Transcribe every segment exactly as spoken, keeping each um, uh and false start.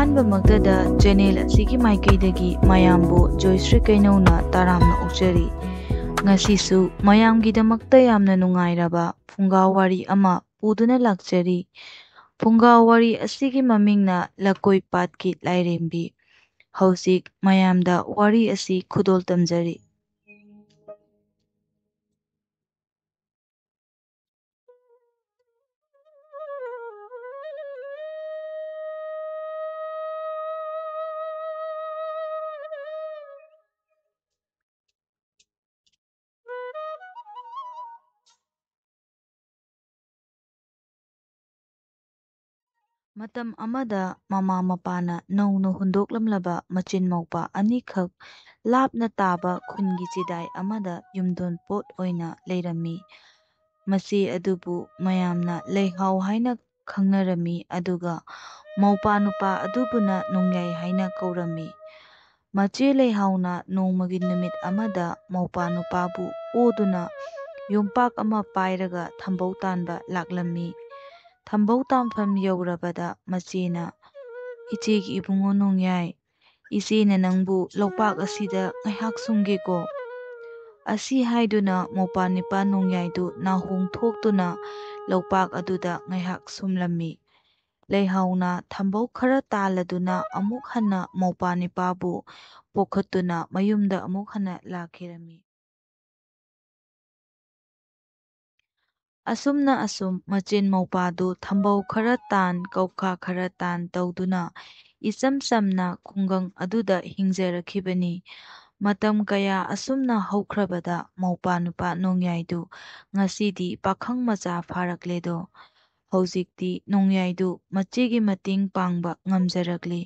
ꯑꯍꯥꯟꯕꯃꯛꯇꯗ channel ꯑꯁꯤꯒꯤ ꯃꯥꯏꯀꯩꯗꯒꯤ ꯃꯌꯥꯝꯕꯨ ꯖꯣꯏꯁ꯭ꯔꯤ ꯀꯩꯅꯧꯅ ꯇꯔꯥꯝꯅ ꯑꯣꯛꯆꯔꯤ꯫ ꯉꯁꯤꯁꯨ ꯃꯌꯥꯝꯒꯤꯗꯃꯛꯇ ꯌꯥꯝꯅ ꯅꯨꯡꯉꯥꯏꯔꯕ ꯐꯨꯡꯒꯥ ꯋꯥꯔꯤ ꯑꯃ ꯄꯨꯗꯨꯅ ꯂꯥꯛꯆꯔꯤ꯫ ꯐꯨꯡꯒꯥ ꯋꯥꯔꯤ ꯑꯁꯤꯒꯤ ꯃꯃꯤꯡꯅ ꯂꯀꯣꯏ ꯄꯥꯠꯀꯤ ꯂꯥꯏꯔꯦꯝꯕꯤ꯫ ꯍꯧꯖꯤꯛ ꯃꯌꯥꯝꯗ ꯋꯥꯔꯤ ꯑꯁꯤ ꯈꯨꯗꯣꯜ ꯇꯝꯖꯔꯤ꯫ ꯃꯇꯝ ꯑꯃꯗ ꯃꯃꯥ ꯃꯄꯥꯅ ꯅꯧꯅ ꯍꯨꯟꯗꯣꯛꯂꯝꯂꯕ ꯃꯆꯤꯟ ꯃꯧꯄꯥ ꯑꯅꯤꯈꯛ ꯂꯥꯞꯅ ꯇꯥꯕ ꯈꯨꯟꯒꯤ ꯆꯤꯗꯥꯏ ꯑꯃꯗ ꯌꯨꯝꯗꯣꯟ ꯄꯣꯠ ꯑꯣꯏꯅ ꯂꯩꯔꯝꯃꯤ꯫ ꯃꯆꯦ ꯑꯗꯨꯕꯨ ꯃꯌꯥꯝꯅ ꯂꯩꯍꯥꯎ ꯍꯥꯏꯅ ꯈꯪꯅꯔꯝꯃꯤ, ꯑꯗꯨꯒ ꯃꯧꯄꯥ ꯅꯨꯄꯥ ꯑꯗꯨꯕꯨꯅ ꯅꯣꯡꯌꯥꯏ ꯍꯥꯏꯅ ꯀꯧꯔꯝꯃꯤ꯫ ꯃꯆꯦ ꯂꯩꯍꯥꯎꯅ ꯅꯣꯡꯃꯒꯤ ꯅꯨꯃꯤꯠ ꯑꯃꯗ ꯃꯧꯄꯥ ꯅꯨꯄꯥꯕꯨ ꯄꯣꯗꯨꯅ ꯌꯣꯝꯄꯥꯛ ꯑꯃ ꯄꯥꯏꯔꯒ ꯊꯝꯕꯧ ꯇꯥꯟꯕ ꯂꯥꯛꯂꯝꯃꯤ꯫ ꯊꯝꯕꯧ ꯇꯥꯟꯐꯝ ꯌꯧꯔꯕꯗ ꯃꯆꯦꯅ, "ꯏꯆꯦꯒꯤ ꯏꯕꯨꯡꯉꯣ ꯅꯣꯡꯌꯥꯏ, ꯏꯆꯦꯅ ꯅꯪꯕꯨ ꯂꯣꯛꯄꯥꯛ ꯑꯁꯤꯗ ꯉꯥꯏꯍꯥꯛ ꯁꯨꯝꯒꯦꯀꯣ?" ꯑꯁꯤ ꯍꯥꯏꯗꯨꯅ ꯃꯧꯄꯥ ꯅꯤꯄꯥ ꯅꯣꯡꯌꯥꯏꯗꯨ ꯅꯥꯍꯣꯡ ꯊꯣꯛꯇꯨꯅ ꯂꯣꯛꯄꯥꯛ ꯑꯗꯨꯗ ꯉꯥꯏꯍꯥꯛ ꯁꯨꯝꯂꯝꯃꯤ꯫ ꯂꯩꯍꯥꯎꯅ ꯊꯝꯕꯧ ꯈꯔ ꯇꯥꯜꯂꯗꯨꯅ ꯑꯃꯨꯛ ꯍꯟꯅ ꯃꯧꯄꯥ ꯅꯤꯄꯥꯕꯨ ꯄꯣꯛꯈꯠꯇꯨꯅ ꯃꯌꯨꯝꯗ ꯑꯃꯨꯛ ꯍꯟꯅ ꯂꯥꯛꯈꯤꯔꯝꯃꯤ꯫ ꯑꯁꯨꯝꯅ ꯑꯁꯨꯝ ꯃꯆꯤꯟ ꯃꯧꯄꯥꯗꯨ ꯊꯝꯕꯧ ꯈꯔ ꯇꯥꯟ, ꯀꯧꯈꯥ ꯈꯔ ꯇꯥꯟ ꯇꯧꯗꯨꯅ ꯏꯆꯝ ꯆꯝꯅ ꯈꯨꯡꯒꯪ ꯑꯗꯨꯗ ꯍꯤꯡꯖꯔꯛꯈꯤꯕꯅꯤ꯫ ꯃꯇꯝ ꯀꯌꯥ ꯑꯁꯨꯝꯅ ꯍꯧꯈ꯭ꯔꯕꯗ ꯃꯧꯄꯥ ꯅꯨꯄꯥ ꯅꯣꯡꯌꯥꯏꯗꯨ ꯉꯁꯤꯗꯤ ꯄꯥꯈꯪ ꯃꯆꯥ ꯐꯥꯔꯛꯂꯦꯗꯣ꯫ ꯍꯧꯖꯤꯛꯇꯤ ꯅꯣꯡꯌꯥꯏꯗꯨ ꯃꯆꯦꯒꯤ ꯃꯇꯦꯡ ꯄꯥꯡꯕ ꯉꯝꯖꯔꯛꯂꯤ꯫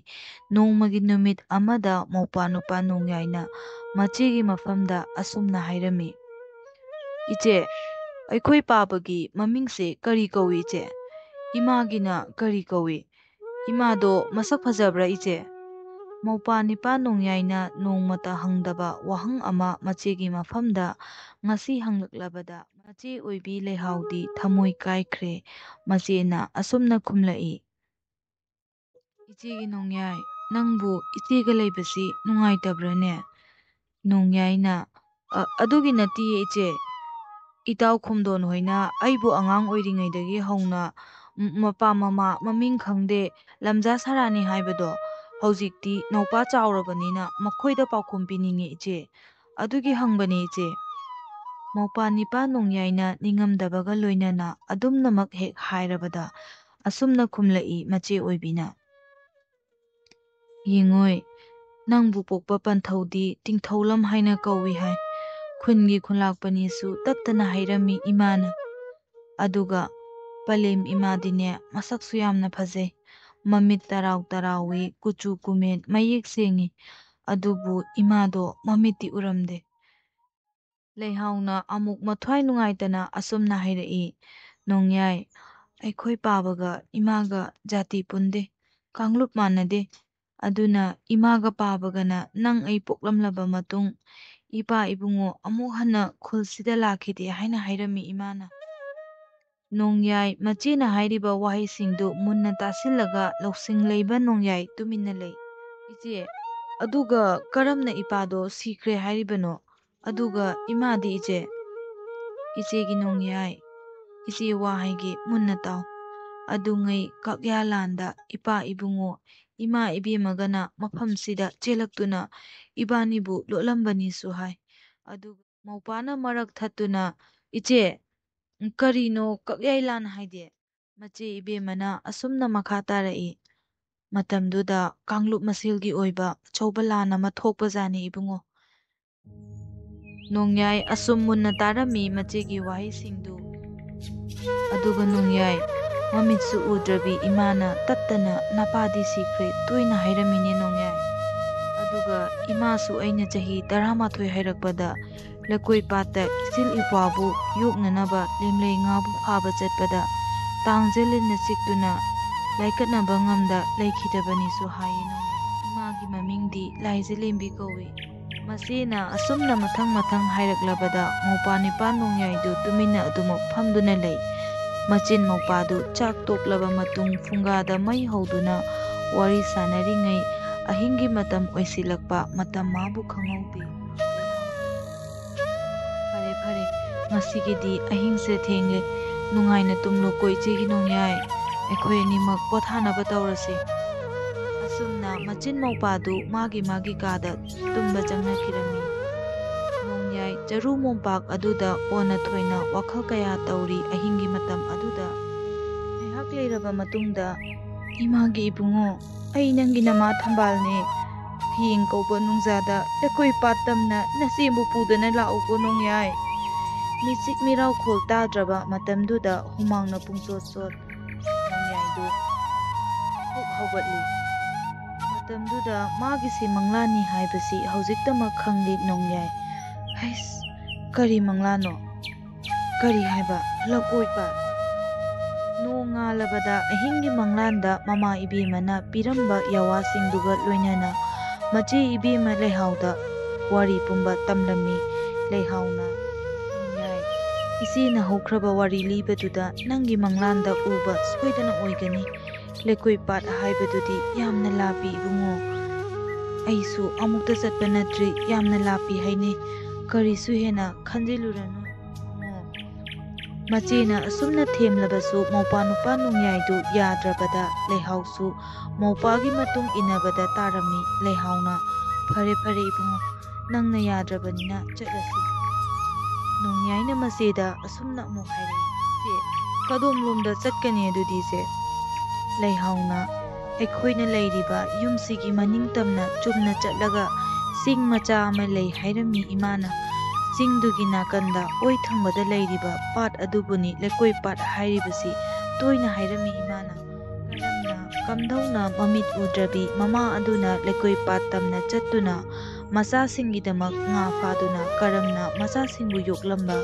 ꯅꯣꯡꯃꯒꯤ ꯅꯨꯃꯤꯠ ꯑꯃꯗ ꯃꯧꯄꯥ ꯅꯨꯄꯥ ꯅꯣꯡꯌꯥꯏꯅ ꯃꯆꯦꯒꯤ ꯃꯐꯝꯗ ꯑꯁꯨꯝꯅ ꯍꯥꯏꯔꯝꯃꯤ, "ꯏꯆꯦ, ꯑꯩꯈꯣꯏ ꯄꯥꯕꯒꯤ ꯃꯃꯤꯡꯁꯦ ꯀꯔꯤ ꯀꯧꯏ, ꯏꯆꯦ? ꯏꯃꯥꯒꯤꯅ ꯀꯔꯤ ꯀꯧꯏ? ꯏꯃꯥꯗꯣ ꯃꯁꯛ ꯐꯖꯕ꯭ꯔꯥ, ꯏꯆꯦ?" ꯃꯧꯄꯥ ꯅꯤꯄꯥ ꯅꯣꯡꯌꯥꯏꯅ ꯅꯣꯡꯃꯇ ꯍꯪꯗꯕ ꯋꯥꯍꯪ ꯑꯃ ꯃꯆꯦꯒꯤ ꯃꯐꯝꯗ ꯉꯁꯤ ꯍꯪꯂꯛꯂꯕꯗ ꯃꯆꯦ ꯑꯣꯏꯕꯤ ꯂꯩꯍꯥꯎꯗꯤ ꯊꯃꯣꯏ ꯀꯥꯏꯈ꯭ꯔꯦ꯫ ꯃꯆꯦꯅ ꯑꯁꯨꯝꯅ ꯈꯨꯝꯂꯛꯏ, "ꯏꯆꯦꯒꯤ ꯅꯣꯡꯌꯥꯏ, ꯅꯪꯕꯨ ꯏꯆꯦꯒ ꯂꯩꯕꯁꯤ ꯅꯨꯡꯉꯥꯏꯇꯕ꯭ꯔꯥꯅꯦ?" ꯅꯣꯡꯌꯥꯏꯅ, "ꯑ, ꯑꯗꯨꯒꯤ ꯅꯠꯇꯤꯌꯦ ꯏꯆꯦ꯫ ꯏꯇꯥꯎ ꯈꯣꯝꯗꯣꯟ ꯍꯣꯏꯅ ꯑꯩꯕꯨ ꯑꯉꯥꯡ ꯑꯣꯏꯔꯤꯉꯩꯗꯒꯤ ꯍꯧꯅ ꯃ-, ꯃꯄꯥ ꯃꯃꯥ ꯃꯃꯤꯡ ꯈꯪꯗꯦ, ꯂꯝꯖꯥ ꯁꯔꯥꯅꯤ ꯍꯥꯏꯕꯗꯣ, ꯍꯧꯖꯤꯛꯇꯤ ꯅꯧꯄꯥ ꯆꯥꯎꯔꯕꯅꯤꯅ ꯃꯈꯣꯏꯗ ꯄꯥꯎꯈꯨꯝ ꯄꯤꯅꯤꯡꯉꯦ ꯏꯆꯦ꯫ ꯑꯗꯨꯒꯤ ꯍꯪꯕꯅꯦ ꯏꯆꯦ꯫" ꯃꯧꯄꯥ ꯅꯤꯄꯥ ꯅꯣꯡꯌꯥꯏꯅ ꯅꯤꯡꯉꯝꯗꯕꯒ ꯂꯣꯏꯅꯅ ꯑꯗꯨꯝꯅꯃꯛ ꯍꯦꯛ ꯍꯥꯏꯔꯕꯗ ꯑꯁꯨꯝꯅ ꯈꯨꯝꯂꯛꯏ ꯃꯆꯦ ꯑꯣꯏꯕꯤꯅ꯫ "ꯌꯦꯡꯉꯣꯏ, ꯅꯪꯕꯨ ꯄꯣꯛꯄ ꯄꯟꯊꯧꯗꯤ ꯇꯤꯡꯊꯧꯂꯝ ꯍꯥꯏꯅ ꯀꯧꯏ ꯍꯥꯏ꯫ ꯈꯨꯟꯒꯤ ꯈꯨꯟꯂꯥꯛꯄꯅꯤꯁꯨ ꯇꯠꯇꯅ ꯍꯥꯏꯔꯝꯃꯤ ꯏꯃꯥꯅ꯫ ꯑꯗꯨꯒ ꯄꯂꯦꯝ ꯏꯃꯥꯗꯤꯅꯦ, ꯃꯁꯛꯁꯨ ꯌꯥꯝꯅ ꯐꯖꯩ꯫ ꯃꯃꯤꯠ ꯇꯔꯥꯎ ꯇꯔꯥꯎꯏ, ꯀꯨꯆꯨ ꯀꯨꯃꯦꯟ ꯃꯌꯦꯛ ꯁꯦꯡꯉꯤ꯫ ꯑꯗꯨꯕꯨ ꯏꯃꯥꯗꯣ ꯃꯃꯤꯠꯇꯤ ꯎꯔꯝꯗꯦ꯫" ꯂꯩꯍꯥꯎꯅ ꯑꯃꯨꯛ ꯃꯊ꯭ꯋꯥꯏ ꯅꯨꯡꯉꯥꯏꯇꯅ ꯑꯁꯨꯝꯅ ꯍꯥꯏꯔꯛꯏ, "ꯅꯣꯡꯌꯥꯏ, ꯑꯩꯈꯣꯏ ꯄꯥꯕꯒ ꯏꯃꯥꯒ ꯖꯥꯇꯤ ꯄꯨꯟꯗꯦ, ꯀꯥꯡꯂꯨꯞ ꯃꯥꯟꯅꯗꯦ꯫ ꯑꯗꯨꯅ ꯏꯃꯥꯒ ꯄꯥꯕꯒꯅ ꯅꯪ ꯑꯩ ꯄꯣꯛꯂꯝꯂꯕ ꯃꯇꯨꯡ ꯏꯄꯥ ꯏꯕꯨꯡꯉꯣ ꯑꯃꯨꯛ ꯍꯟꯅ ꯈꯨꯜꯁꯤꯗ ꯂꯥꯛꯈꯤꯗꯦ ꯍꯥꯏꯅ ꯍꯥꯏꯔꯝꯃꯤ ꯏꯃꯥꯅ꯫" ꯅꯣꯡꯌꯥꯏ ꯃꯆꯦꯅ ꯍꯥꯏꯔꯤꯕ ꯋꯥꯍꯩꯁꯤꯡꯗꯨ ꯃꯨꯟꯅ ꯇꯥꯁꯤꯜꯂꯒ ꯂꯧꯁꯤꯡ ꯂꯩꯕ ꯅꯣꯡꯌꯥꯏ ꯇꯨꯃꯤꯟꯅ ꯂꯩ꯫ "ꯏꯆꯦ, ꯑꯗꯨꯒ ꯀꯔꯝꯅ ꯏꯄꯥꯗꯣ ꯁꯤꯈ꯭ꯔꯦ ꯍꯥꯏꯔꯤꯕꯅꯣ? ꯑꯗꯨꯒ ꯏꯃꯥꯗꯤ ꯏꯆꯦ?" "ꯏꯆꯦꯒꯤ ꯅꯣꯡꯌꯥꯏ, ꯏꯆꯦ ꯋꯥ ꯍꯥꯏꯒꯦ ꯃꯨꯟꯅ ꯇꯥꯎ꯫ ꯑꯗꯨꯉꯩ ꯀꯛꯌꯥ ꯂꯥꯟꯗ ꯏꯄꯥ ꯏꯕꯨꯡꯉꯣ, ꯏꯃꯥ ꯏꯕꯦꯝꯃꯒꯅ ꯃꯐꯝꯁꯤꯗ ꯆꯦꯜꯂꯛꯇꯨꯅ ꯏꯕꯥꯅꯤꯕꯨ ꯂꯣꯠꯂꯝꯕꯅꯤꯁꯨ ꯍꯥꯏ꯫" ꯑꯗꯨꯒ ꯃꯧꯄꯥꯅ ꯃꯔꯛ ꯊꯠꯇꯨꯅ, "ꯏꯆꯦ, ꯀꯔꯤꯅꯣ ꯀꯛꯌꯥꯏ ꯂꯥꯟ ꯍꯥꯏꯗꯤ?" ꯃꯆꯦ ꯏꯕꯦꯝꯃꯅ ꯑꯁꯨꯝꯅ ꯃꯈꯥ ꯇꯥꯔꯛꯏ, "ꯃꯇꯝꯗꯨꯗ ꯀꯥꯡꯂꯨꯞ ꯃꯁꯦꯜꯒꯤ ꯑꯣꯏꯕ ꯑꯆꯧꯕ ꯂꯥꯟ ꯑꯃ ꯊꯣꯛꯄꯖꯥꯠꯅꯤ ꯏꯕꯨꯡꯉꯣ꯫" ꯅꯣꯡꯌꯥꯏ ꯑꯁꯨꯝ ꯃꯨꯟꯅ ꯇꯥꯔꯝꯃꯤ ꯃꯆꯦꯒꯤ ꯋꯥꯍꯩꯁꯤꯡꯗꯨ꯫ ꯑꯗꯨꯒ ꯅꯣꯡꯌꯥꯏ ꯃꯃꯤꯠꯁꯨ ꯎꯗ꯭ꯔꯕꯤ ꯏꯃꯥꯅ ꯇꯠꯇꯅ, "ꯅꯄꯥꯗꯤ ꯁꯤꯈ꯭ꯔꯦ" ꯇꯣꯏꯅ ꯍꯥꯏꯔꯝꯃꯤꯅꯦ ꯅꯣꯡꯌꯥꯏ꯫ ꯑꯗꯨꯒ ꯏꯃꯥꯁꯨ ꯑꯩꯅ ꯆꯍꯤ ꯇꯔꯥꯃꯥꯊꯣꯏ ꯍꯥꯏꯔꯛꯄꯗ ꯂꯩꯀꯣꯏ ꯄꯥꯠꯇ ꯏꯆꯤꯜ ꯏꯄ꯭ꯋꯥꯕꯨ ꯌꯣꯛꯅꯅꯕ ꯂꯦꯝꯂꯩ ꯉꯥꯕꯨ ꯐꯥꯕ ꯆꯠꯄꯗ ꯇꯥꯡꯖꯦꯜ ꯂꯤꯟꯅ ꯆꯤꯛꯇꯨꯅ ꯂꯥꯏꯀꯠꯅꯕ ꯉꯝꯗ ꯂꯩꯈꯤꯗꯕꯅꯤꯁꯨ ꯍꯥꯏꯌꯦ ꯅꯣꯡꯌꯥꯏ꯫ ꯏꯃꯥꯒꯤ ꯃꯃꯤꯡꯗꯤ ꯂꯥꯏꯖꯂꯦꯝꯕꯤ ꯀꯧꯏ꯫ ꯃꯆꯦꯅ ꯑꯁꯨꯝꯅ ꯃꯊꯪ ꯃꯊꯪ ꯍꯥꯏꯔꯛꯂꯕꯗ ꯃꯧꯄꯥ ꯅꯤꯄꯥ ꯅꯣꯡꯌꯥꯏꯗꯨ ꯇꯨꯃꯤꯟꯅ ꯑꯗꯨꯃꯛ ꯐꯝꯗꯨꯅ ꯂꯩ꯫ ꯃꯆꯤꯟ ꯃꯧꯄꯥꯗꯨ ꯆꯥꯛ ꯇꯣꯛꯂꯕ ꯃꯇꯨꯡ ꯐꯨꯡꯒꯥꯗ ꯃꯩ ꯍꯧꯗꯨꯅ ꯋꯥꯔꯤ ꯁꯥꯟꯅꯔꯤꯉꯩ ꯑꯍꯤꯡꯒꯤ ꯃꯇꯝ ꯑꯣꯏꯁꯤꯜꯂꯛꯄ, ꯃꯇꯝ ꯃꯥꯕꯨ ꯈꯪꯍꯧꯗꯦ꯫ ꯐꯔꯦ, ꯐꯔꯦ, ꯉꯁꯤꯒꯤꯗꯤ ꯑꯍꯤꯡꯁꯦ ꯊꯦꯡꯂꯦ꯫ ꯅꯨꯡꯉꯥꯏꯅ ꯇꯨꯝꯂꯨꯀꯣ ꯏꯆꯦꯒꯤ ꯅꯣꯡꯌꯥꯏ꯫ ꯑꯩꯈꯣꯏ ꯑꯅꯤꯃꯛ ꯄꯣꯊꯥꯅꯕ ꯇꯧꯔꯁꯤ꯫ ꯑꯁꯨꯝꯅ ꯃꯆꯤꯟ ꯃꯧꯄꯥꯗꯨ ꯃꯥꯒꯤ ꯃꯥꯒꯤ ꯀꯥꯗ ꯇꯨꯝꯕ ꯆꯪꯅꯈꯤꯔꯝꯃꯤ꯫ ꯅꯣꯡꯌꯥꯏ ꯆꯔꯨ ꯃꯣꯝꯄꯥꯛ ꯑꯗꯨꯗ ꯑꯣꯟꯅ ꯊꯣꯏꯅ ꯋꯥꯈꯜ ꯀꯌꯥ ꯇꯧꯔꯤ ꯑꯍꯤꯡꯒꯤ ꯃꯇꯝ ꯑꯗꯨꯗ꯫ ꯉꯥꯏꯍꯥꯛ ꯂꯩꯔꯕ ꯃꯇꯨꯡꯗ, "ꯏꯃꯥꯒꯤ ꯏꯕꯨꯡꯉꯣ, ꯑꯩ ꯅꯪꯒꯤ ꯅꯃꯥ ꯊꯝꯕꯥꯜꯅꯦ꯫ ꯍꯌꯦꯡ ꯀꯧꯕ ꯅꯨꯡꯖꯥꯗ ꯂꯩꯀꯣꯏ ꯄꯥꯠ ꯇꯝꯅ ꯅꯆꯦꯕꯨ ꯄꯨꯗꯨꯅ ꯂꯥꯛꯎꯀꯣ ꯅꯣꯡꯌꯥꯏ꯫" ꯃꯤꯆꯤꯛ ꯃꯤꯔꯥꯎꯈꯣꯜ ꯇꯥꯗ꯭ꯔꯕ ꯃꯇꯝꯗꯨꯗ ꯍꯨꯃꯥꯡꯅ ꯄꯨꯡꯆꯣꯠ ꯆꯣꯠ ꯅꯣꯡꯌꯥꯏꯗꯨ ꯍꯨꯛ ꯍꯧꯒꯠꯂꯤ꯫ ꯃꯇꯝꯗꯨꯗ ꯃꯥꯒꯤꯁꯤ ꯃꯪꯂꯥꯟꯅꯤ ꯍꯥꯏꯕꯁꯤ ꯍꯧꯖꯤꯛꯇꯃꯛ ꯈꯪꯂꯤ ꯅꯣꯡꯌꯥꯏ꯫ ꯍꯩꯁ, ꯀꯔꯤ ꯃꯪꯂꯥꯟꯅꯣ? ꯀꯔꯤ ꯍꯥꯏꯕ? ꯂꯀꯣꯏ ꯄꯥꯠ? ꯅꯣꯡ ꯉꯥꯜꯂꯕꯗ ꯑꯍꯤꯡꯒꯤ ꯃꯪꯂꯥꯟꯗ ꯃꯃꯥ ꯏꯕꯦꯝꯃꯅ ꯄꯤꯔꯝꯕ ꯌꯥꯋꯥꯁꯤꯡꯗꯨꯒ ꯂꯣꯏꯅꯅ ꯃꯆꯦ ꯏꯕꯦꯝꯃ ꯂꯩꯍꯥꯎꯗ ꯋꯥꯔꯤ ꯄꯨꯝꯕ ꯇꯝꯂꯝꯃꯤ꯫ ꯂꯩꯍꯥꯎꯅ, "ꯅꯣꯡꯌꯥꯏ, ꯏꯆꯦꯅ ꯍꯧꯈ꯭ꯔꯕ ꯋꯥꯔꯤ ꯂꯤꯕꯗꯨꯗ ꯅꯪꯒꯤ ꯃꯪꯂꯥꯟꯗ ꯎꯕ ꯁꯣꯏꯗꯅ ꯑꯣꯏꯒꯅꯤ꯫ ꯂꯩꯀꯣꯏ ꯄꯥꯠ ꯍꯥꯏꯕꯗꯨꯗꯤ ꯌꯥꯝꯅ ꯂꯥꯞꯄꯤ ꯏꯕꯨꯡꯉꯣ꯫ ꯑꯩꯁꯨ ꯑꯃꯨꯛꯇ ꯆꯠꯄ ꯅꯠꯇ꯭ꯔꯤ, ꯌꯥꯝꯅ ꯂꯥꯞꯄꯤ ꯍꯥꯏꯅꯩ꯫ ꯀꯔꯤꯁꯨ ꯍꯦꯟꯅ ꯈꯟꯖꯤꯜꯂꯨꯔꯅꯨ ꯏꯕꯨꯡꯉꯣ꯫" ꯃꯆꯦꯅ ꯑꯁꯨꯝꯅ ꯊꯦꯝꯂꯕꯁꯨ ꯃꯧꯄꯥ ꯅꯨꯄꯥ ꯅꯣꯡꯌꯥꯏꯗꯨ ꯌꯥꯗ꯭ꯔꯕꯗ ꯂꯩꯍꯥꯎꯁꯨ ꯃꯧꯄꯥꯒꯤ ꯃꯇꯨꯡ ꯏꯟꯅꯕꯗ ꯇꯥꯔꯝꯃꯤ꯫ ꯂꯩꯍꯥꯎꯅ, "ꯐꯔꯦ, ꯐꯔꯦ ꯏꯕꯨꯡꯉꯣ, ꯅꯪꯅ ꯌꯥꯗ꯭ꯔꯕꯅꯤꯅ ꯆꯠꯂꯁꯤ꯫" ꯅꯣꯡꯌꯥꯏꯅ ꯃꯆꯦꯗ ꯑꯁꯨꯝꯅ ꯑꯃꯨꯛ ꯍꯥꯏꯔꯛꯏ, "ꯆꯦ, ꯀꯗꯣꯝꯂꯣꯝꯗ ꯆꯠꯀꯅꯤ ꯑꯗꯨꯗꯤ ꯆꯦ?" ꯂꯩꯍꯥꯎꯅ, "ꯑꯩꯈꯣꯏꯅ ꯂꯩꯔꯤꯕ ꯌꯨꯝꯁꯤꯒꯤ ꯃꯅꯤꯡ ꯇꯝꯅ ꯆꯨꯝꯅ ꯆꯠꯂꯒ ꯆꯤꯡ ꯃꯆꯥ ꯑꯃ ꯂꯩ ꯍꯥꯏꯔꯝꯃꯤ ꯏꯃꯥꯅ꯫ ꯆꯤꯡꯗꯨꯒꯤ ꯅꯥꯀꯟꯗ ꯑꯣꯏ ꯊꯪꯕꯗ ꯂꯩꯔꯤꯕ ꯄꯥꯠ ꯑꯗꯨꯕꯨꯅꯤ ꯂꯩꯀꯣꯏ ꯄꯥꯠ ꯍꯥꯏꯔꯤꯕꯁꯤ ꯇꯣꯏꯅ ꯍꯥꯏꯔꯝꯃꯤ ꯏꯃꯥꯅ꯫" ꯀꯔꯝꯅ ꯀꯝꯗꯧꯅ ꯃꯃꯤꯠ ꯎꯗ꯭ꯔꯕꯤ ꯃꯃꯥ ꯑꯗꯨꯅ ꯂꯩꯀꯣꯏ ꯄꯥꯠ ꯇꯝꯅ ꯆꯠꯇꯨꯅ ꯃꯆꯥꯁꯤꯡꯒꯤꯗꯃꯛ ꯉꯥ ꯐꯥꯗꯨꯅ ꯀꯔꯝꯅ ꯃꯆꯥꯁꯤꯡꯕꯨ ꯌꯣꯛꯂꯝꯕ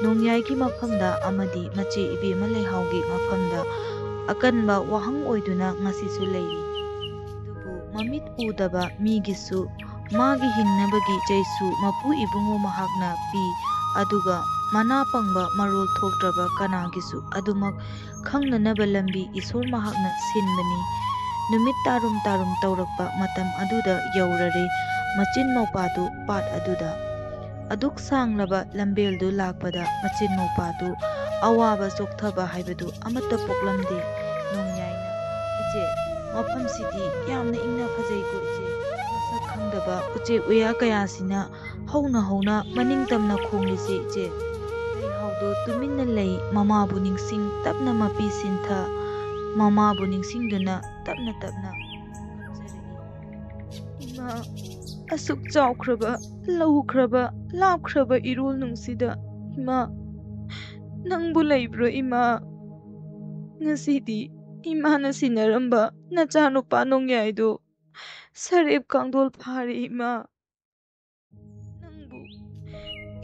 ꯅꯣꯡꯌꯥꯏꯒꯤ ꯃꯐꯝꯗ ꯑꯃꯗꯤ ꯃꯆꯦ ꯏꯕꯦꯝꯃ ꯂꯩꯍꯥꯎꯒꯤ ꯃꯐꯝꯗ ꯑꯀꯟꯕ ꯋꯥꯍꯪ ꯑꯣꯏꯗꯨꯅ ꯉꯁꯤꯁꯨ ꯂꯩꯔꯤ꯫ ꯑꯗꯨꯕꯨ ꯃꯃꯤꯠ ꯎꯗꯕ ꯃꯤꯒꯤꯁꯨ ꯃꯥꯒꯤ ꯍꯤꯡꯅꯕꯒꯤ ꯆꯩꯁꯨ ꯃꯄꯨ ꯏꯕꯨꯡꯉꯣ ꯃꯍꯥꯛꯅ ꯄꯤ, ꯑꯗꯨꯒ ꯃꯅꯥ ꯄꯪꯕ ꯃꯔꯣꯜ ꯊꯣꯛꯇ꯭ꯔꯕ ꯀꯅꯥꯒꯤꯁꯨ ꯑꯗꯨꯃꯛ ꯈꯪꯅꯅꯕ ꯂꯝꯕꯤ ꯏꯁꯣꯔ ꯃꯍꯥꯛꯅ ꯁꯤꯟꯕꯅꯤ꯫ ꯅꯨꯃꯤꯠ ꯇꯥꯔꯨꯝ ꯇꯥꯔꯨꯝ ꯇꯧꯔꯛꯄ ꯃꯇꯝ ꯑꯗꯨꯗ ꯌꯧꯔꯔꯦ ꯃꯆꯤꯟ ꯃꯧꯄꯥꯗꯨ ꯄꯥꯠ ꯑꯗꯨꯗ꯫ ꯑꯗꯨꯛ ꯁꯥꯡꯂꯕ ꯂꯝꯕꯦꯜꯗꯨ ꯂꯥꯛꯄꯗ ꯃꯆꯤꯟ ꯃꯧꯄꯥꯗꯨ ꯑꯋꯥꯕ ꯆꯣꯛꯊꯕ ꯍꯥꯏꯕꯗꯨ ꯑꯃꯠꯇ ꯄꯣꯛꯂꯝꯗꯦ꯫ ꯅꯣꯡꯌꯥꯏꯅ, "ꯏꯆꯦ, ꯃꯐꯝꯁꯤꯗꯤ ꯌꯥꯝꯅ ꯏꯪꯅ ꯐꯖꯩꯀꯣ ꯏꯆꯦ꯫ ꯃꯁꯛ ꯈꯪꯗꯕ ꯎꯆꯦꯛ ꯎꯌꯥ ꯀꯌꯥꯁꯤꯅ ꯍꯧꯅ ꯍꯧꯅ ꯃꯅꯤꯡ ꯇꯝꯅ ꯈꯣꯡꯂꯤꯁꯦ ꯏꯆꯦ?" ꯂꯩꯍꯥꯎꯗꯨ ꯇꯨꯃꯤꯟꯅ ꯂꯩ꯫ ꯃꯃꯥꯕꯨ ꯅꯤꯡꯁꯤꯡ ꯇꯞꯅ ꯃꯄꯤ ꯁꯤꯟꯊ꯫ ꯃꯃꯥꯕꯨ ꯅꯤꯡꯁꯤꯡꯗꯨꯅ ꯇꯞꯅ ꯇꯞꯅ ꯀꯞꯆꯔꯛꯏ꯫ "ꯏꯃꯥ, ꯑꯁꯨꯛ ꯆꯥꯎꯈ꯭ꯔꯕ, ꯂꯧꯈ꯭ꯔꯕ, ꯂꯥꯞꯈ꯭ꯔꯕ ꯏꯔꯣꯜ ꯅꯨꯡꯁꯤꯗ, ꯏꯃꯥ, ꯅꯪꯕꯨ ꯂꯩꯕ꯭ꯔꯣ ꯏꯃꯥ? ꯉꯁꯤꯗꯤ ꯏꯃꯥꯅ ꯁꯤꯟꯅꯔꯝꯕ ꯅꯆꯥꯅꯨꯄꯥ ꯅꯣꯡꯌꯥꯏꯗꯣ ꯁꯔꯦꯞ ꯀꯥꯡꯗꯣꯜ ꯐꯥꯔꯦ ꯏꯃꯥ꯫ ꯅꯪꯕꯨ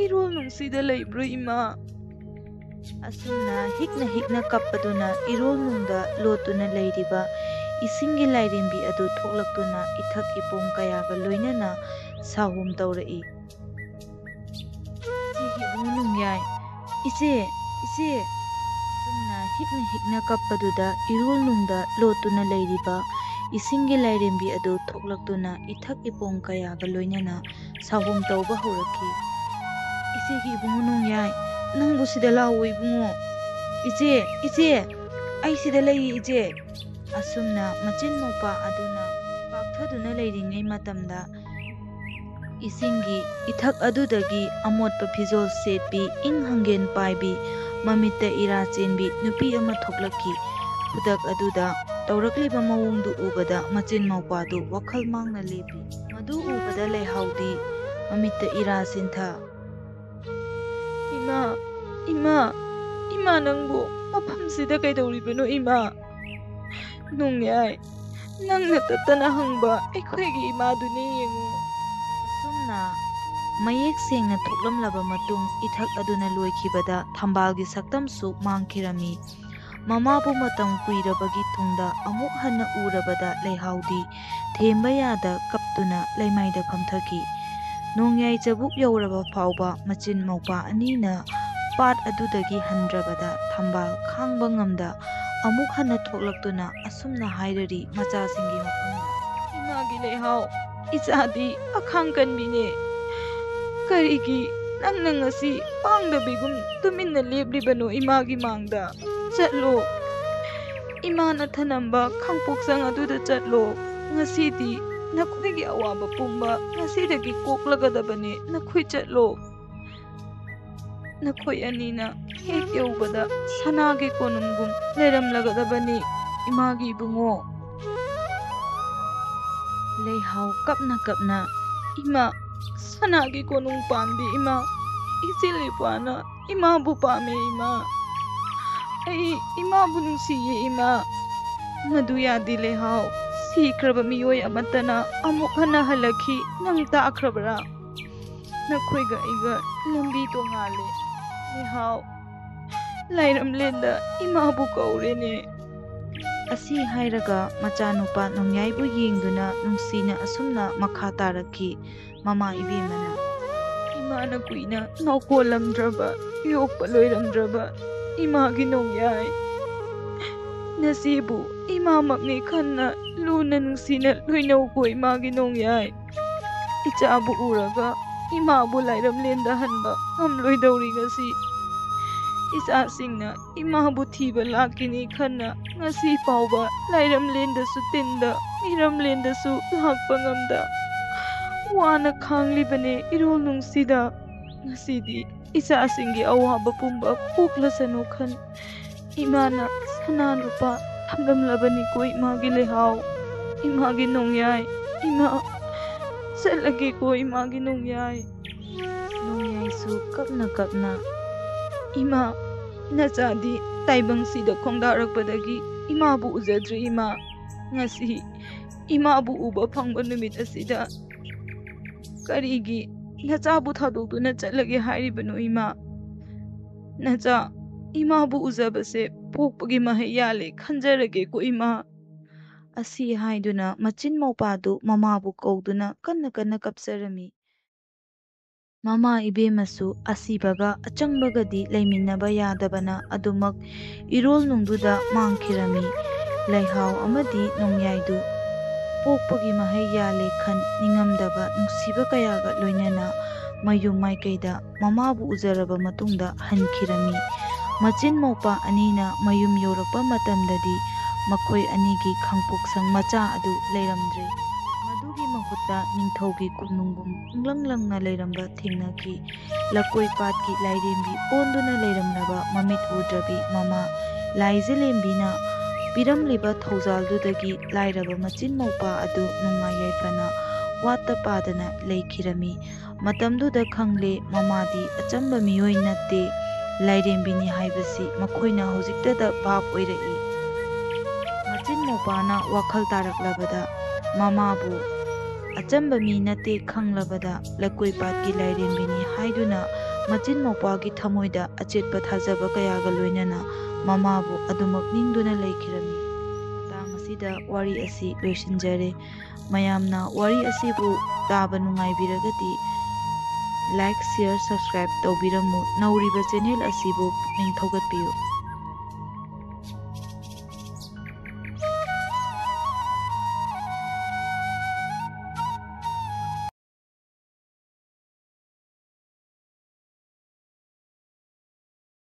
ꯏꯔꯣꯜ ꯅꯨꯡꯁꯤꯗ ꯂꯩꯕ꯭ꯔꯣ ꯏꯃꯥ?" ꯑꯁꯨꯝꯅ ꯍꯤꯛꯅ ꯍꯤꯛꯅ ꯀꯞꯄꯗꯨꯅ ꯏꯔꯣꯜ ꯅꯨꯡꯗ ꯂꯣꯠꯇꯨꯅ ꯂꯩꯔꯤꯕ ꯏꯁꯤꯡꯒꯤ ꯂꯥꯏꯔꯦꯝꯕꯤ ꯑꯗꯨ ꯊꯣꯛꯂꯛꯇꯨꯅ ꯏꯊꯛ ꯏꯄꯣꯝ ꯀꯌꯥꯒ ꯂꯣꯏꯅꯅ ꯁꯥꯍꯣꯝ ꯇꯧꯔꯛꯏ꯫ "ꯏꯆꯦꯒꯤ ꯏꯕꯨꯡ ꯅꯣꯡꯌꯥꯏ, ꯏꯆꯦ, ꯏꯆꯦ!" ꯑꯁꯨꯝꯅ ꯍꯤꯛꯅ ꯍꯤꯛꯅ ꯀꯞꯄꯗꯨꯗ ꯏꯔꯣꯜ ꯅꯨꯡꯗ ꯂꯣꯠꯇꯨꯅ ꯂꯩꯔꯤꯕ ꯏꯁꯤꯡꯒꯤ ꯂꯥꯏꯔꯦꯝꯕꯤ ꯑꯗꯨ ꯊꯣꯛꯂꯛꯇꯨꯅ ꯏꯊꯛ ꯏꯄꯣꯝ ꯀꯌꯥꯒ ꯂꯣꯏꯅꯅ ꯁꯥꯍꯣꯝ ꯇꯧꯕ ꯍꯧꯔꯛꯈꯤ꯫ "ꯏꯆꯦꯒꯤ ꯏꯕꯨꯡꯉꯣ ꯅꯣꯡꯌꯥꯏ, ꯅꯪꯕꯨ ꯁꯤꯗ ꯂꯥꯛꯑꯣ ꯏꯕꯨꯡꯉꯣ꯫ ꯏꯆꯦ, ꯏꯆꯦ, ꯑꯩ ꯁꯤꯗ ꯂꯩꯌꯦ ꯏꯆꯦ!" ꯑꯁꯨꯝꯅ ꯃꯆꯤꯟ ꯃꯧꯄꯥ ꯑꯗꯨꯅ ꯄꯥꯛꯊꯗꯨꯅ ꯂꯩꯔꯤꯉꯩ ꯃꯇꯝꯗ, ꯏꯁꯤꯡꯒꯤ ꯏꯊꯛ ꯑꯗꯨꯗꯒꯤ ꯑꯃꯣꯠꯄ ꯐꯤꯖꯣꯜ ꯁꯦꯠꯄꯤ, ꯏꯪ ꯍꯪꯒꯦꯟ ꯄꯥꯏꯕꯤ, ꯃꯃꯤꯠꯇ ꯏꯔꯥ ꯆꯦꯟꯕꯤ ꯅꯨꯄꯤ ꯑꯃ ꯊꯣꯛꯂꯛꯈꯤ꯫ ꯈꯨꯗꯛ ꯑꯗꯨꯗ ꯇꯧꯔꯛꯂꯤꯕ ꯃꯑꯣꯡꯗꯨ ꯎꯕꯗ ꯃꯆꯤꯟ ꯃꯧꯄꯥꯗꯨ ꯋꯥꯈꯜ ꯃꯥꯡꯅ ꯂꯦꯞꯄꯤ꯫ ꯃꯗꯨ ꯎꯕꯗ ꯂꯩꯍꯥꯎꯗꯤ ꯃꯃꯤꯠꯇ ꯏꯔꯥ ꯆꯦꯟꯊ꯫ "ꯏꯃꯥ, ꯏꯃꯥ, ꯏꯃꯥ, ꯅꯪꯕꯨ ꯃꯐꯝꯁꯤꯗ ꯀꯩꯗꯧꯔꯤꯕꯅꯣ ꯏꯃꯥ? ꯅꯣꯡꯌꯥꯏ, ꯅꯪꯅ ꯇꯠꯇꯅ ꯍꯪꯕ ꯑꯩꯈꯣꯏꯒꯤ ꯏꯃꯥꯗꯨꯅꯤ ꯌꯦꯡꯉꯨ!" ꯑꯁꯨꯝꯅ ꯃꯌꯦꯛ ꯁꯦꯡꯅ ꯊꯣꯛꯂꯝꯂꯕ ꯃꯇꯨꯡ, ꯏꯊꯛ ꯑꯗꯨꯅ ꯂꯣꯏꯈꯤꯕꯗ ꯊꯝꯕꯥꯜꯒꯤ ꯁꯛꯇꯝꯁꯨ ꯃꯥꯡꯈꯤꯔꯝꯃꯤ꯫ ꯃꯃꯥꯕꯨ ꯃꯇꯝ ꯀꯨꯏꯔꯕꯒꯤ ꯇꯨꯡꯗ ꯑꯃꯨꯛ ꯍꯟꯅ ꯎꯔꯕꯗ ꯂꯩꯍꯥꯎꯗꯤ ꯊꯦꯝꯕ ꯌꯥꯗ ꯀꯞꯇꯨꯅ ꯂꯩꯃꯥꯏꯗ ꯐꯝꯊꯈꯤ꯫ ꯅꯣꯡꯌꯥꯏ ꯆꯕꯨꯛ ꯌꯧꯔꯕ ꯐꯥꯎꯕ ꯃꯆꯤꯟ ꯃꯧꯄꯥ ꯑꯅꯤꯅ ꯄꯥꯠ ꯑꯗꯨꯗꯒꯤ ꯍꯟꯗ꯭ꯔꯕꯗ ꯊꯝꯕꯥꯜ ꯈꯥꯡꯕ ꯉꯝꯗ ꯑꯃꯨꯛ ꯍꯟꯅ ꯊꯣꯛꯂꯛꯇꯨꯅ ꯑꯁꯨꯝꯅ ꯍꯥꯏꯔꯔꯤ ꯃꯆꯥꯁꯤꯡꯒꯤ ꯃꯐꯝꯗ, "ꯏꯃꯥꯒꯤ ꯂꯩꯍꯥꯎ, ꯏꯆꯥꯗꯤ ꯑꯈꯥꯡ ꯀꯟꯕꯤꯅꯦ꯫ ꯀꯔꯤꯒꯤ ꯅꯪꯅ ꯉꯁꯤ ꯄꯥꯡꯗꯕꯤꯒꯨꯝ ꯇꯨꯃꯤꯟꯅ ꯂꯦꯞꯂꯤꯕꯅꯣ ꯏꯃꯥꯒꯤ ꯃꯥꯡꯗ? ꯆꯠꯂꯣ, ꯏꯃꯥꯅ ꯊꯅꯝꯕ ꯈꯥꯡꯄꯣꯛꯁꯪ ꯑꯗꯨꯗ ꯆꯠꯂꯣ꯫ ꯉꯁꯤꯗꯤ ꯅꯈꯣꯏꯒꯤ ꯑꯋꯥꯕ ꯄꯨꯝꯕ ꯉꯁꯤꯗꯒꯤ ꯀꯣꯛꯂꯒꯗꯕꯅꯦ꯫ ꯅꯈꯣꯏ ꯆꯠꯂꯣ꯫ ꯅꯈꯣꯏ ꯑꯅꯤꯅ ꯍꯦꯛ ꯌꯧꯕꯗ ꯁꯅꯥꯒꯤ ꯀꯣꯅꯨꯡꯒꯨꯝ ꯂꯩꯔꯝꯂꯒꯗꯕꯅꯤ, ꯏꯃꯥꯒꯤ ꯏꯕꯨꯡꯉꯣ꯫" ꯂꯩꯍꯥꯎ ꯀꯞꯅ ꯀꯞꯅ, "ꯏꯃꯥ, ꯁꯅꯥꯒꯤ ꯀꯣꯅꯨꯡ ꯄꯥꯝꯗꯦ ꯏꯃꯥ꯫ ꯏꯆꯦ ꯂꯩꯄꯥꯅ ꯏꯃꯥꯕꯨ ꯄꯥꯝꯃꯦ ꯏꯃꯥ꯫ ꯑꯩ ꯏꯃꯥꯕꯨ ꯅꯨꯡꯁꯤꯌꯦ ꯏꯃꯥ꯫" "ꯃꯗꯨ ꯌꯥꯗꯦ ꯂꯩꯍꯥꯎ꯫ ꯁꯤꯈ꯭ꯔꯕ ꯃꯤꯑꯣꯏ ꯑꯃꯠꯇꯅ ꯑꯃꯨꯛ ꯍꯟꯅ ꯍꯜꯂꯛꯈꯤ꯫ ꯅꯪ ꯇꯥꯈ꯭ꯔꯕ꯭ꯔꯥ? ꯅꯈꯣꯏꯒ ꯑꯩꯒ ꯂꯝꯕꯤ ꯇꯣꯉꯥꯜꯂꯦ꯫ ꯂꯩꯍꯥꯎ, ꯂꯥꯏꯔꯝꯂꯦꯟꯗ ꯏꯃꯥꯕꯨ ꯀꯧꯔꯦꯅꯦ꯫" ꯑꯁꯤ ꯍꯥꯏꯔꯒ ꯃꯆꯥꯅꯨꯄꯥ ꯅꯣꯡꯌꯥꯏꯕꯨ ꯌꯦꯡꯗꯨꯅ ꯅꯨꯡꯁꯤꯅ ꯑꯁꯨꯝꯅ ꯃꯈꯥ ꯇꯥꯔꯛꯈꯤ ꯃꯃꯥ ꯏꯕꯦꯝꯃꯅ꯫ "ꯏꯃꯥꯅ ꯀꯨꯏꯅ ꯅꯧꯀꯣꯜꯂꯝꯗ꯭ꯔꯕ, ꯌꯣꯛꯄ ꯂꯣꯏꯔꯝꯗ꯭ꯔꯕ ꯏꯃꯥꯒꯤ ꯅꯣꯡꯌꯥꯏ꯫ ꯅꯆꯦꯕꯨ ꯏꯃꯥꯃꯛꯅꯤ ꯈꯟꯅ ꯂꯨꯅ ꯅꯨꯡꯁꯤꯅ ꯂꯣꯏꯅꯧꯀꯣ ꯏꯃꯥꯒꯤ ꯅꯣꯡꯌꯥꯏ꯫ ꯏꯆꯥꯕꯨ ꯎꯔꯒ ꯏꯃꯥꯕꯨ ꯂꯥꯏꯔꯝꯂꯦꯟꯗ ꯍꯟꯕ ꯉꯝꯂꯣꯏꯗꯧꯔꯤ ꯉꯁꯤ꯫ ꯏꯆꯥꯁꯤꯡꯅ ꯏꯃꯥꯕꯨ ꯊꯤꯕ ꯂꯥꯛꯈꯤꯅꯤ ꯈꯟꯅ ꯉꯁꯤ ꯐꯥꯎꯕ ꯂꯥꯏꯔꯝꯂꯦꯟꯗꯁꯨ ꯇꯤꯟꯗ, ꯃꯤꯔꯝꯂꯦꯟꯗꯁꯨ ꯂꯥꯛꯄ ꯉꯝꯗ ꯋꯥꯅ ꯈꯥꯡꯂꯤꯕꯅꯦ ꯏꯔꯣꯜ ꯅꯨꯡꯁꯤꯗ꯫ ꯉꯁꯤꯗꯤ ꯏꯆꯥꯁꯤꯡꯒꯤ ꯑꯋꯥꯕ ꯄꯨꯝꯕ ꯀꯣꯛꯂꯁꯅꯨ ꯈꯟ ꯏꯃꯥꯅ ꯁꯅꯥ ꯂꯨꯄꯥ ꯊꯝꯂꯝꯂꯕꯅꯤꯀꯣ ꯏꯃꯥꯒꯤ ꯂꯩꯍꯥꯎ, ꯏꯃꯥꯒꯤ ꯅꯣꯡꯌꯥꯏ, ꯏꯃꯥ, ꯆꯠꯂꯒꯦꯀꯣ ꯏꯃꯥꯒꯤ ꯅꯣꯡꯌꯥꯏ꯫" ꯅꯣꯡꯌꯥꯏꯁꯨ ꯀꯞꯅ ꯀꯞꯅ, "ꯏꯃꯥ, ꯅꯆꯥꯗꯤ ꯇꯥꯏꯕꯪꯁꯤꯗ ꯈꯣꯡꯗꯥꯔꯛꯄꯗꯒꯤ ꯏꯃꯥꯕꯨ ꯎꯖꯗ꯭ꯔꯤ ꯏꯃꯥ꯫ ꯉꯁꯤ ꯏꯃꯥꯕꯨ ꯎꯕ ꯐꯪꯕ ꯅꯨꯃꯤꯠ ꯑꯁꯤꯗ ꯀꯔꯤꯒꯤ ꯅꯆꯥꯕꯨ ꯊꯥꯗꯣꯛꯇꯨꯅ ꯆꯠꯂꯒꯦ ꯍꯥꯏꯔꯤꯕꯅꯣ ꯏꯃꯥ? ꯅꯆꯥ, ꯏꯃꯥꯕꯨ ꯎꯖꯕꯁꯦ ꯄꯣꯛꯄꯒꯤ ꯃꯍꯩ ꯌꯥꯜꯂꯦ ꯈꯟꯖꯔꯒꯦꯀꯣ ꯏꯃꯥ꯫" ꯑꯁꯤ ꯍꯥꯏꯗꯨꯅ ꯃꯆꯤꯟ ꯃꯧꯄꯥꯗꯨ ꯃꯃꯥꯕꯨ ꯀꯧꯗꯨꯅ ꯀꯟꯅ ꯀꯟꯅ ꯀꯞꯆꯔꯝꯃꯤ꯫ ꯃꯃꯥ ꯏꯕꯦꯝꯃꯁꯨ ꯑꯁꯤꯕꯒ ꯑꯆꯪꯕꯒꯗꯤ ꯂꯩꯃꯤꯟꯅꯕ ꯌꯥꯗꯕꯅ ꯑꯗꯨꯃꯛ ꯏꯔꯣꯜꯅꯨꯡꯗꯨꯗ ꯃꯥꯡꯈꯤꯔꯝꯃꯤ꯫ ꯂꯩꯍꯥꯎ ꯑꯃꯗꯤ ꯅꯣꯡꯌꯥꯏꯗꯨ ꯄꯣꯛꯄꯒꯤ ꯃꯍꯩ ꯌꯥꯜꯂꯦ ꯈꯟ ꯅꯤꯡꯉꯝꯗꯕ ꯅꯨꯡꯁꯤꯕ ꯀꯌꯥꯒ ꯂꯣꯏꯅꯅ ꯃꯌꯨꯝ ꯃꯥꯏꯀꯩꯗ ꯃꯃꯥꯕꯨ ꯎꯖꯔꯕ ꯃꯇꯨꯡꯗ ꯍꯟꯈꯤꯔꯝꯃꯤ꯫ ꯃꯆꯤꯟ ꯃꯧꯄꯥ ꯑꯅꯤꯅ ꯃꯌꯨꯝ ꯌꯧꯔꯛꯄ ꯃꯇꯝꯗꯗꯤ ꯃꯈꯣꯏ ꯑꯅꯤꯒꯤ ꯈꯥꯡꯄꯣꯛꯁꯪ ꯃꯆꯥ ꯑꯗꯨ ꯂꯩꯔꯝꯗ꯭ꯔꯦ꯫ ꯃꯗꯨꯒꯤ ꯃꯍꯨꯠꯇ ꯅꯤꯡꯊꯧꯒꯤ ꯀꯣꯅꯨꯡꯒꯨꯝ ꯄꯨꯡꯂꯪ ꯂꯪꯅ ꯂꯩꯔꯝꯕ ꯊꯦꯡꯅꯈꯤ꯫ ꯂꯀꯣꯏ ꯄꯥꯠꯀꯤ ꯂꯥꯏꯔꯦꯝꯕꯤ ꯑꯣꯟꯗꯨꯅ ꯂꯩꯔꯝꯂꯕ ꯃꯃꯤꯠ ꯎꯗ꯭ꯔꯕꯤ ꯃꯃꯥ ꯂꯥꯏꯖꯂꯦꯝꯕꯤꯅ ꯄꯤꯔꯝꯂꯤꯕ ꯊꯧꯖꯥꯜꯗꯨꯗꯒꯤ ꯂꯥꯏꯔꯕ ꯃꯆꯤꯟ ꯃꯧꯄꯥ ꯑꯗꯨ ꯅꯨꯡꯉꯥꯏ ꯌꯥꯏꯐꯅ ꯋꯥꯠꯇ ꯄꯥꯗꯅ ꯂꯩꯈꯤꯔꯝꯃꯤ꯫ ꯃꯇꯝꯗꯨꯗ ꯈꯪꯂꯦ, ꯃꯃꯥꯗꯤ ꯑꯆꯝꯕ ꯃꯤꯑꯣꯏ ꯅꯠꯇꯦ, ꯂꯥꯏꯔꯦꯝꯕꯤꯅꯤ ꯍꯥꯏꯕꯁꯤ ꯃꯈꯣꯏꯅ ꯍꯧꯖꯤꯛꯇꯗ ꯚꯥꯞ ꯑꯣꯏꯔꯛꯏ꯫ ꯃꯆꯤꯟ ꯃꯧꯄꯥꯅ ꯋꯥꯈꯜ ꯇꯥꯔꯛꯂꯕꯗ ꯃꯃꯥꯕꯨ ꯑꯆꯝꯕ ꯃꯤ ꯅꯠꯇꯦ ꯈꯪꯂꯕꯗ ꯂꯀꯣꯏ ꯄꯥꯠꯀꯤ ꯂꯥꯏꯔꯦꯝꯕꯤꯅꯤ ꯍꯥꯏꯗꯨꯅ ꯃꯆꯤꯟ ꯃꯧꯄꯥꯒꯤ ꯊꯃꯣꯏꯗ ꯑꯆꯦꯠꯄ ꯊꯥꯖꯕ ꯀꯌꯥꯒ ꯂꯣꯏꯅꯅ ꯃꯃꯥꯕꯨ ꯑꯗꯨꯃꯛ ꯅꯤꯡꯗꯨꯅ ꯂꯩꯈꯤꯔꯝꯃꯤ꯫ ꯃꯇꯥꯡ ꯑꯁꯤꯗ ꯋꯥꯔꯤ ꯑꯁꯤ ꯂꯣꯏꯁꯤꯟꯖꯔꯦ꯫ ꯃꯌꯥꯝꯅ ꯋꯥꯔꯤ ꯑꯁꯤꯕꯨ ꯇꯥꯕ ꯅꯨꯡꯉꯥꯏꯕꯤꯔꯒꯗꯤ like, share, subscribe ꯇꯧꯕꯤꯔꯝꯃꯨ꯫ ꯅꯧꯔꯤꯕ channel ꯑꯁꯤꯕꯨ ꯄꯨꯛꯅꯤꯡ ꯊꯧꯒꯠꯄꯤꯌꯨ꯫